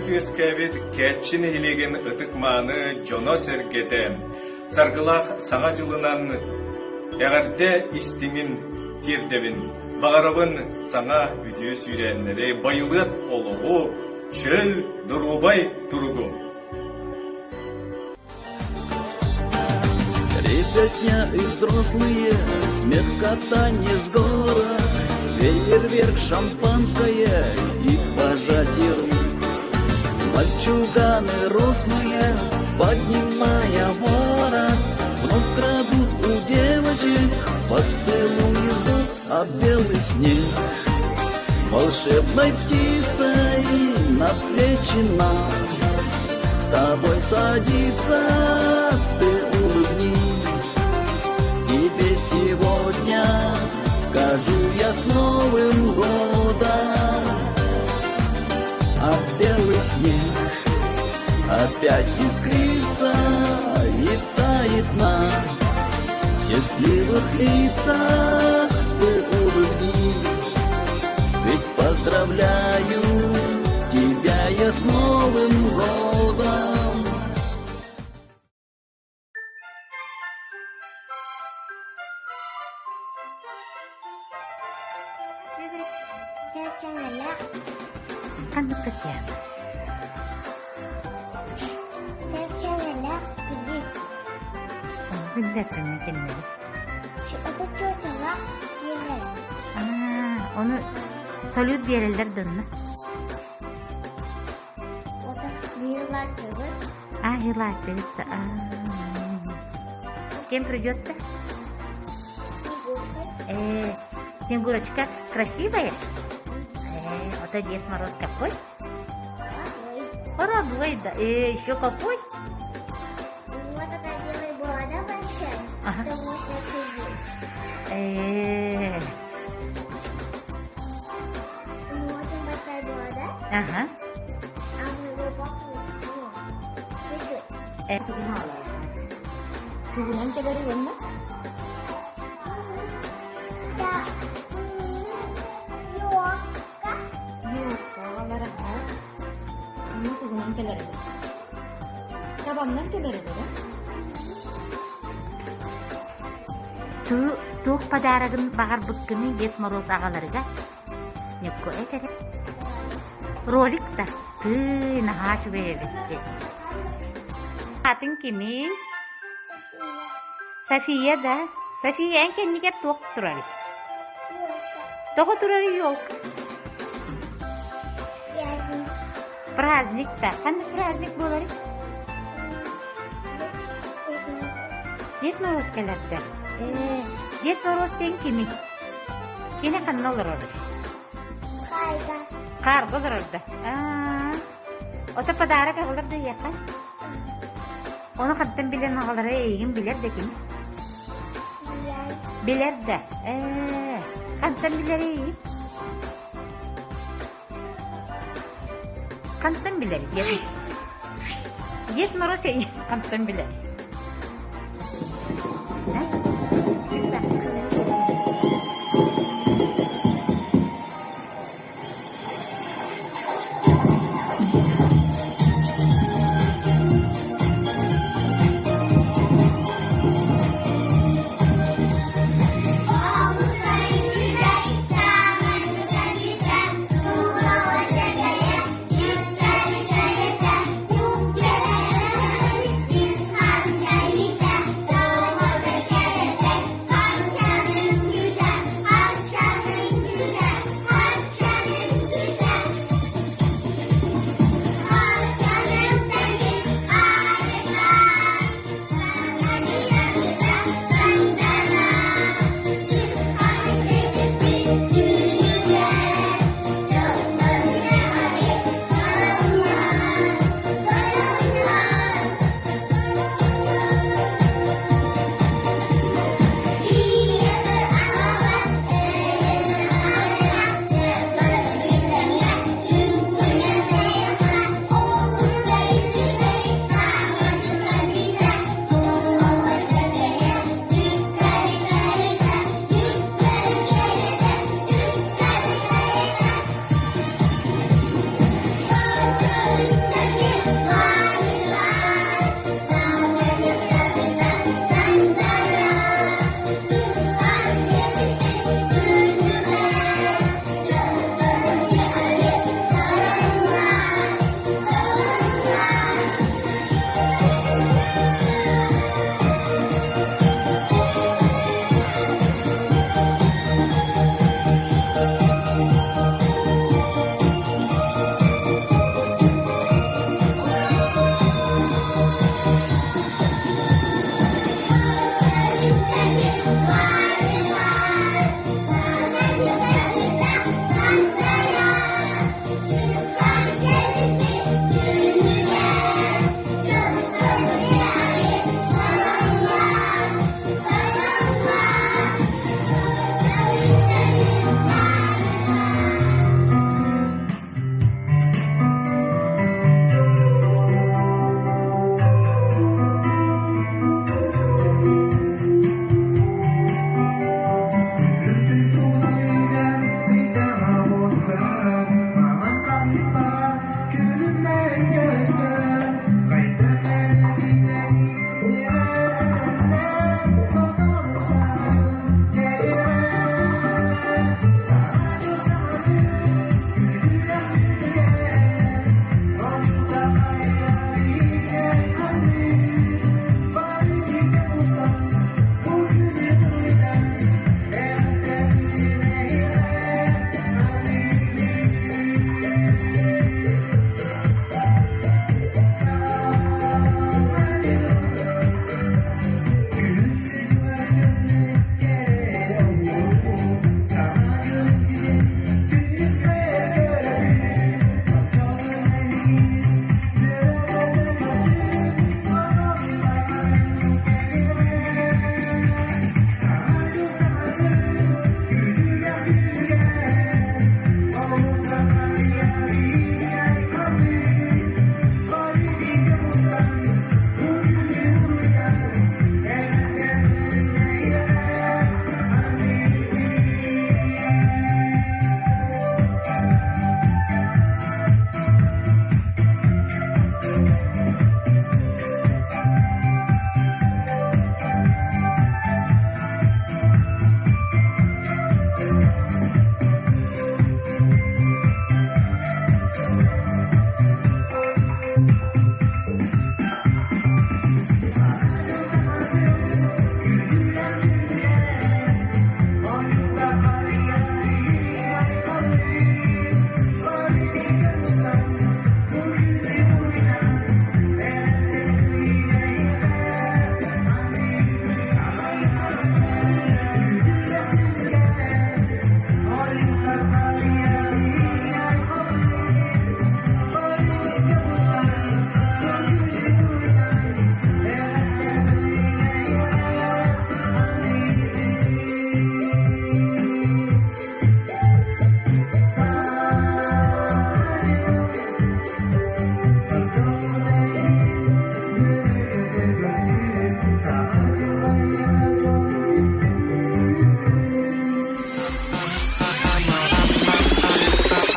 Төрөөбүт үөскээбит Кээччи нэһилиэгин ытык-мааны дьоно-сэргэтэ саргылаах Саҥа дьылынан эҕэрдэ истиҥин тиэрдэбин. Баҕарабын саҥа үтүө сүүрээннэри, байылыат олоҕу, чөл, доруобай туругу! Ребятня и взрослые, смех катание с горок, Фейерверк, шампанское и пожатие рук. Мальчуганы рослые, поднимая ворот, Вновь крадут у девочек поцелуи с губ, а белый снег Волшебной птицей на плечи нам С тобой садится, ты улыбнись. Тебе сегодня скажу я с Новым годом. А белый снег опять искрится и тает на счастливых лицах. Ты улыбнись, ведь поздравляю тебя я с Новым годом. Ханнык Татьяна? Билбэппин кинилэри. Аа, ону салют биэрэллэр да онно? А, желательно. С кем придет-то? Э, Снегурочка красивая? Э, вот а Дед Мороз какой? Хоробрый, да. Э, еще какой? У него такая белая борода большая, Ага. что можно сидеть. Э, У него очень большая борода, ага. а у него пахнет, ну, чуть-чуть. Э, Тугунан кэлэри уонна? Да. Ёлка. Ёлкалар, аха. Онно тугунан кэлэр эбит? Табаннан кэлэр эбит, Туох подарогын баҕарбыккыный Дед Мороз аҕаларыгар? Ньукку этэрэ. Ролик да тыы наһаа үчүгэй эбит дии. Атын кимий? София да? София эн кэннигэр туох турарый? Тоҕо турарый елка? Праздник. Праздник да. Ханнык праздник буоларый? Дед Мороз кэлэрдэ. Ээ, Дед Мороз диэн кимий? Кини ханна олорорый? Хайда. Хаарга олорор да? Аа. Ото подарок аҕалар да эйиэхэ? Ону хантан билэн аҕалара эйигин билэр да кини? Билэр да? Ээ, хантан билэр эйигин? Хантан билэр? Дед, Дед Мороз эйигин хантан билэр?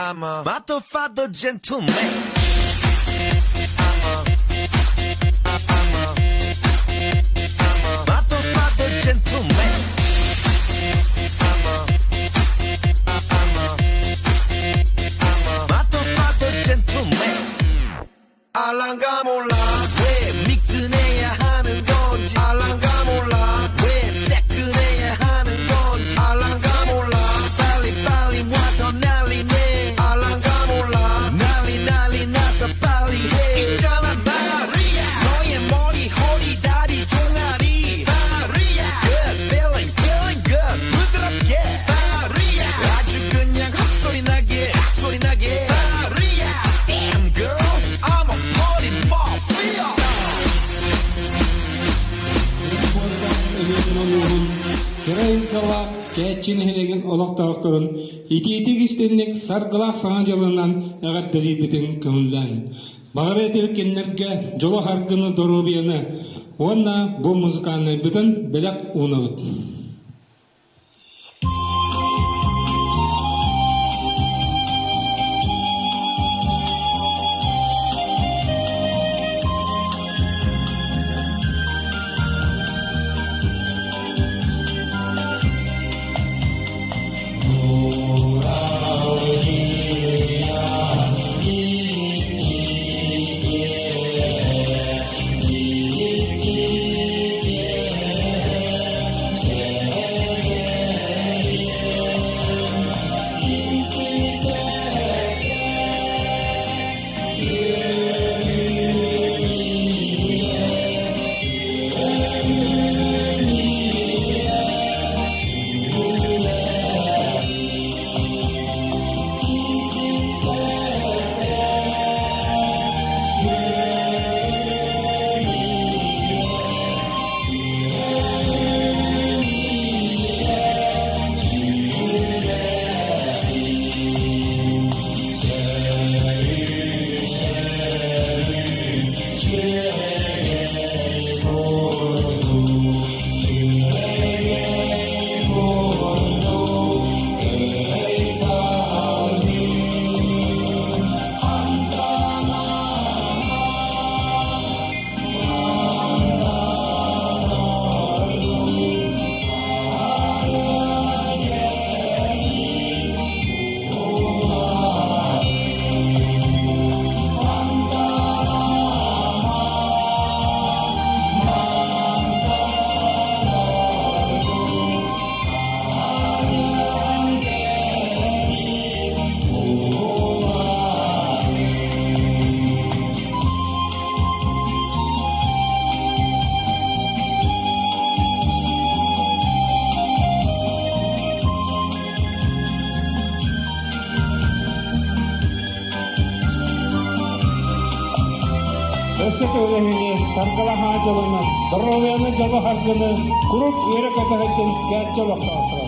I'm a motherfucker gentleman. I'm a, I'm a, I'm a motherfucker gentleman. I'm a, I'm a, I'm a motherfucker gentleman. 알랑가 몰라 왜 미끈해야 하는 건지 알랑가 몰라 왜 새끈해야 하는 건지 알랑가 몰라 빨리 빨리 와서 난리네 알랑가 몰라 난리 난리 나서 빨리 해 있잖아 말이야 너의 머리 허리 다리 종아리 말이야 Good feeling feeling good 부드럽게 말이야 아주 그냥 헉 소리 나게 소리 나게 말이야 Damn girl I'm a party mafia. Өлүөхүмэ улууһун кэрэ айылҕалаах Кээччи нэһилиэгин олохтоохторун итиитик истинник саргылаах Саҥа дьылынан эҕэрдэлиирбитин көҥүллээн, баҕар этибит кинилэргэ дьолу-саргыны, доруобуйаны уонна бу музыкальнайбытын бэлэх уунабыт. Өссө төгүл саргылаһаа дьолунан, доруобуйаны дьолу-саргыны куруук үөрэ-көтө сылдьын кээччи олохтоохторо.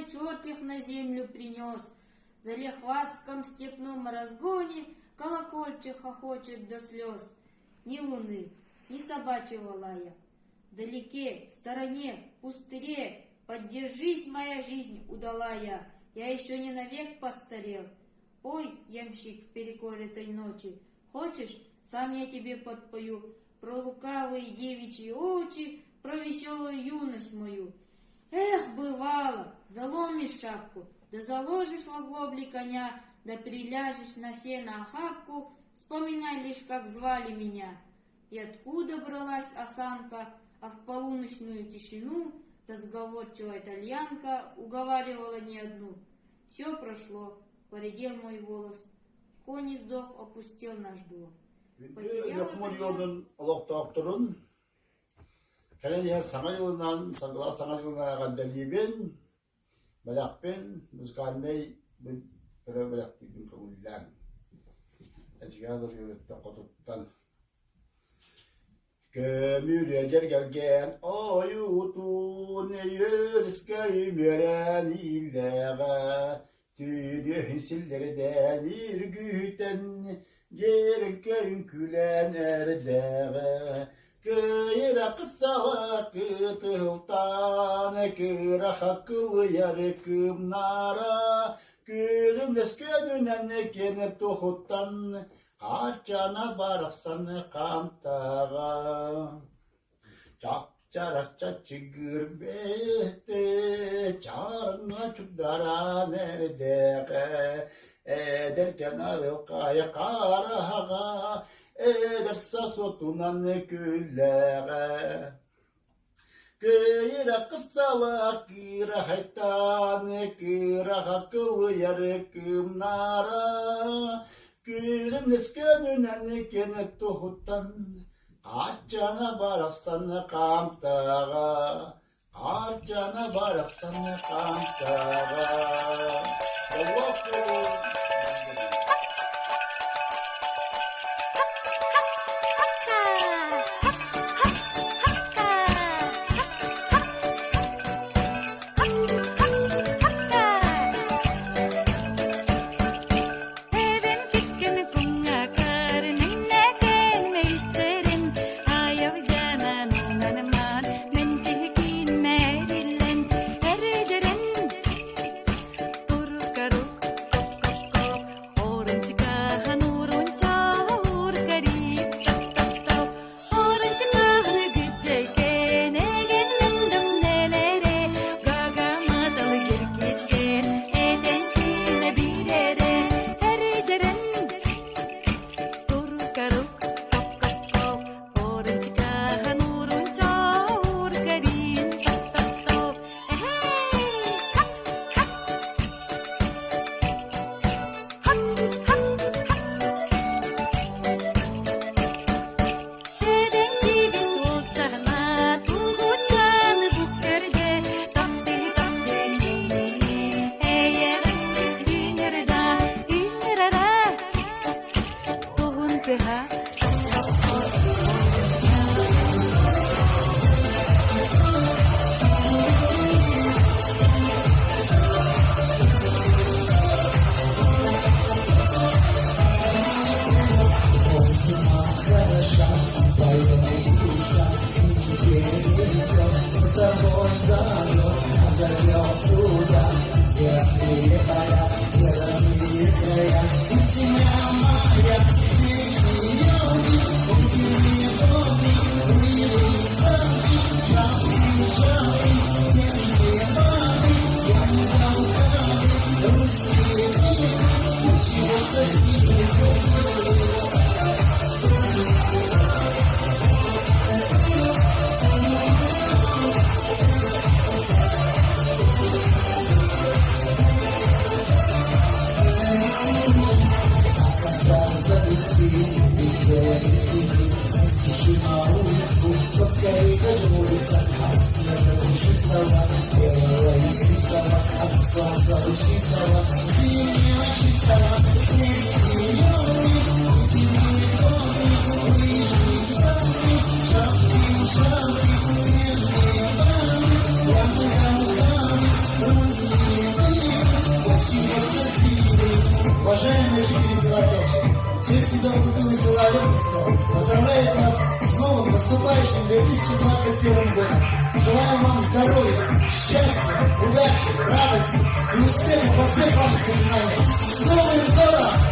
Злой черт их на землю принес. В залихватском степном разгоне Колокольчик хохочет до слез. Ни луны, ни собачьего лая. Вдалеке, в стороне, в пустыре Поддержись, моя жизнь удалая, Я еще не навек постарел. Ой, ямщик в перекоре ночи, Хочешь, сам я тебе подпою Про лукавые девичьи очи, Про веселую юность мою. Эх, бывало, заломишь шапку, Да заложишь в оглобли коня, Да приляжешь на сено охапку, Вспоминай лишь, как звали меня. И откуда бралась осанка, а в полуночную тишину разговорчивая итальянка уговаривала не одну. Все прошло, поредел мой волос, конь издох, опустел наш двор. Күндү Лөкмөр юрдун олохтоохторун кэлэн иһэр Саҥа дьылынан, саргылаах Саҥа дьылынан эҕэрдэлиибин, бэлэхпин, музыкальнай көрө бэлэхтиирбин көҥүллээҥ. Эдьигээн ырыаһыттан хотуттан Көмүрүө дьэргэлгэн ойуутун өйүөрүскэ үмүөрэн ииллээҕэ, түүнүөһүн силлэрдээн үргүтэн, дьиэрэҥкэ үҥкүүлээн эрдээҕэ. Кыйыра кырсаҕа кытылтаан, кыраха кылыйар кымнара, күлүмнэс көнүнэн кини туһуттан Хаарчаана барахсан хаамтаҕа, чап-чарас чаччыгыр бэйэтэ, чаарыҥҥа чугдараан эрдэҕэ, эдэркэн арылхайа хараҕа, эдэр сосотунан күллэҕэ. Кыйыра кысала кыырахайтаан, кыраха кылыйар кыымнара, күлүмнэс көнүнэн кини туһуттан, хаарчана барахсан хаамтаҕа, хаарчана барахсан хаамтаҕа. Сельский дом культуры села Лепинского поздравляет вас с новым наступающим 2021 годом. Желаем вам здоровья, счастья, удачи, радости и успехов во всех ваших начинаниях. С Новым годом!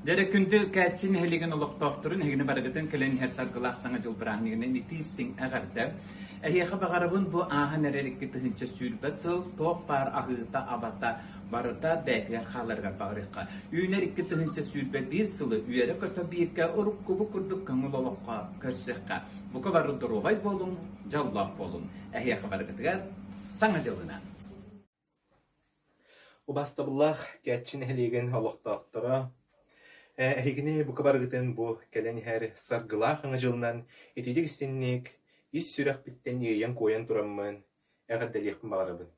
Дьэ, күндү Кээччи нэһилиэгин олохтоохторун эһигини барыгытын кэлэн иһэр саргылаах Саҥа дьыл бырааһынньыгынан итии-истиҥ эҕэрдэ! Эһиэхэ баҕарабын бу ааһан эрэр 2020 сыл туох баар аһыыта-абата барыта бэйэтигэр хааларыгар баҕарыахха. Үүнэр 2021 сылы үөрэ-көтө бииргэ уруккубу курдук көҥүл олоххо көрсүөххэ. Бука бары доруобай буолуҥ, дьоллоох буолуҥ. Эһиэхэ барыгытыгар Саҥа дьылынан! Убаастабыллаах Кээччи нэһилиэгин олохтоохторо, эһигини бука барыгытын бу кэлэн иһэр саргылаах Саҥа дьылынан итиитик истиҥник, ис сүрэхпиттэн иэйэн-куойан тураммын эҕэрдэлиэхпин баҕарабын.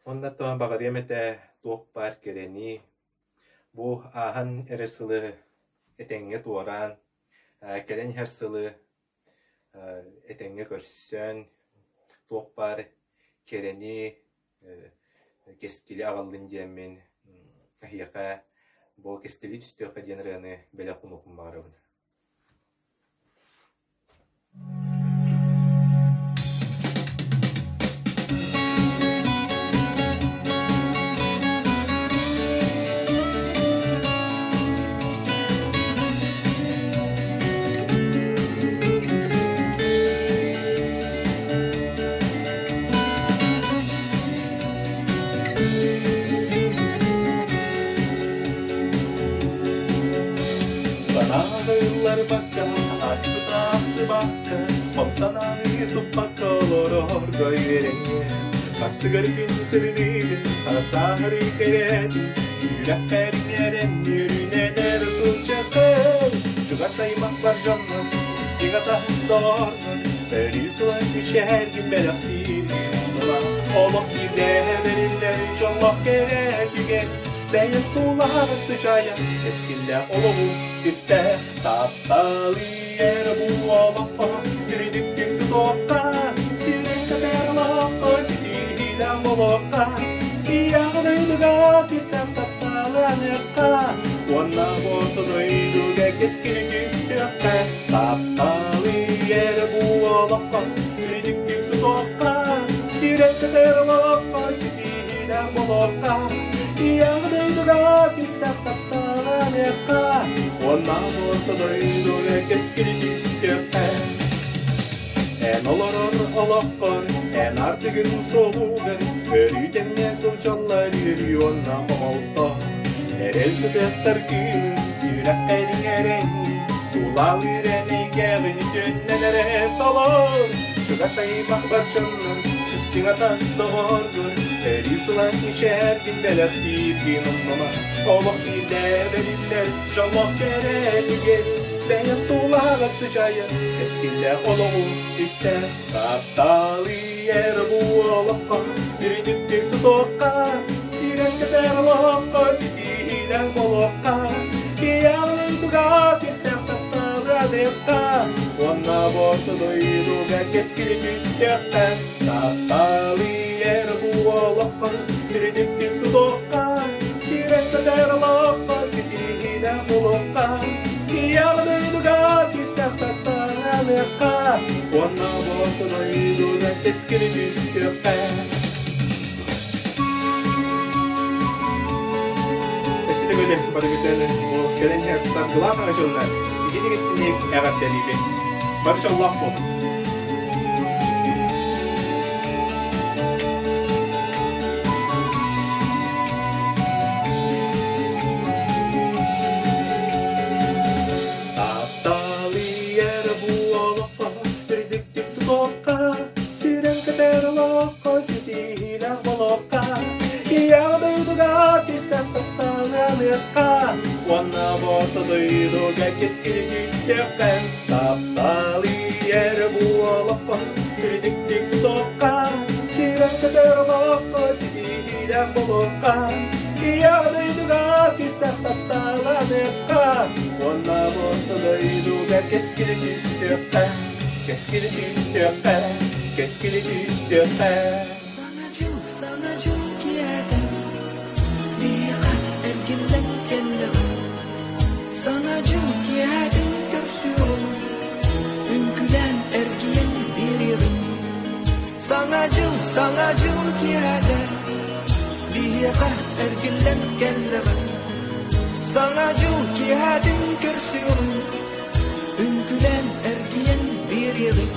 Уонна оттон баҕарыам этэ туох баар кэрэни, бу ааһан эрэр сылы этэҥҥэ туораан, кэлэн иһэр сылы этэҥҥэ көрсөн, туох баар кэрэни, кэскили аҕаллын диэммин эһиэхэ бу «Кэскили түстүөххэ» диэн ырыаны бэлэх уунуохпун баҕарабын. Санааларбакка, ааспыт аахсыбакка, хом санааны туппакка олорорго үөрэниэ. Астыгар күн сырдыгын, сааһыры кэрэтин, сүрэххэр иҥэрэн үөрүүнэн эрэ сылдьаҕын. Чугас аймахпар дьоннор, истиҥ атаһын доҕордор, өрүү сылаас мичээргин бэлэхтиир Олох биирдэ бэриллэр дьоллоох кэрэ түгэн, бэйэм тулаҕын сыдьаайан, кэскиллээх олоҕу түстэ. Таптал иэр бу олоххо, үрдүктүк тутуохха, сирин көтөр олоххо, ситиһиилээх буолуохха, Ийэҕин дойдуга кистээх тапталаныахха, уонна орто дойдуга кэскили түстүөххэ. Таптал иэр бу олоххо, үрдүктүк тутуохха, сирин көтөр олоххо, ситиһиилээх буолуохха, Ийэҕин дойдуга кистээх тапталаныахха, уонна орто дойдуга кэскили түстүөххэ. Эн олорор олоххор, эн ардыгын суолугар Өрүү тэҥҥэ сылдьаллар үөрүү уонна хомолто. Эрэл сытыастар кыымын, сүрэххэр иҥэрэҥҥин, Тулалыыр эн эйгэҕин үтүөннэн эрэ толор. Чугас аймах бар дьоннор, истиҥ атас доҕоргун, Өрүү сылаас мичээргин бэлэхтииргин умнума. Олох биирдэ бэриллэр дьоллоох кэрэ түгэн, Бэйэм тулаҕар сыдьаайан, кэскиллээх олоҕу истэ. Таптал иэр бу олоххо, үрдүктүк тутуохха, сирэн көтөр олоххо, ситиһиилээх буолуохха. Киэҥ туга кистээх тапталы аныахха, уонна орто дойдуга кэскили түстүөххэ. Таптал иэр бу олоххо, үрдүктүк тутуохха, сирэн көтөр олоххо, ситиһиилээх буолуохха. Киэҥ дойдуга кистээх тапталы аныахха, уонна орто дойдуга кэскили түстүөххэ. Эсили бөлөх барыгытын бу кэлэн иһэр саргылаах аҕа итини истиник эҕэрдэлиибин. Бары дьоллоох буолун. Тапталыйар бу олоххо үрдүктүк тутуохха, сирэн көтөр олоххо ситиһиилээх буолуохха, ийэ дойдуга кистээх тапталыаныахха, уонна орто дойдуга кэскили түстүөххэ. Тапталыйар бу олоххо үрдүктүк тутуохха, сирэн көтөр олоххо ситиһиилээх буолуохха, ийэ дойдуга кистээх тапталаныахха, уонна орто дойдуга кэскили түстүөххэ, кэскили түстүөххэ, кэскили түстүөххэ. Саҥа дьыл, саҥа дьыл киэһэтэ Биһиэхэ эргиллэн кэллэҕэ. Саҥа дьыл киэһэтин көрсүөҕүҥ, Үҥкүүлээн эргийэн биэриэҕиҥ. Саҥа дьыл, саҥа дьыл киэһэтэ Биһиэхэ эргиллэн кэллэҕэ. Саҥа дьыл киэһэтин көрсүөҕүҥ, Үҥкүүлээн эргийэн биэриэҕиҥ.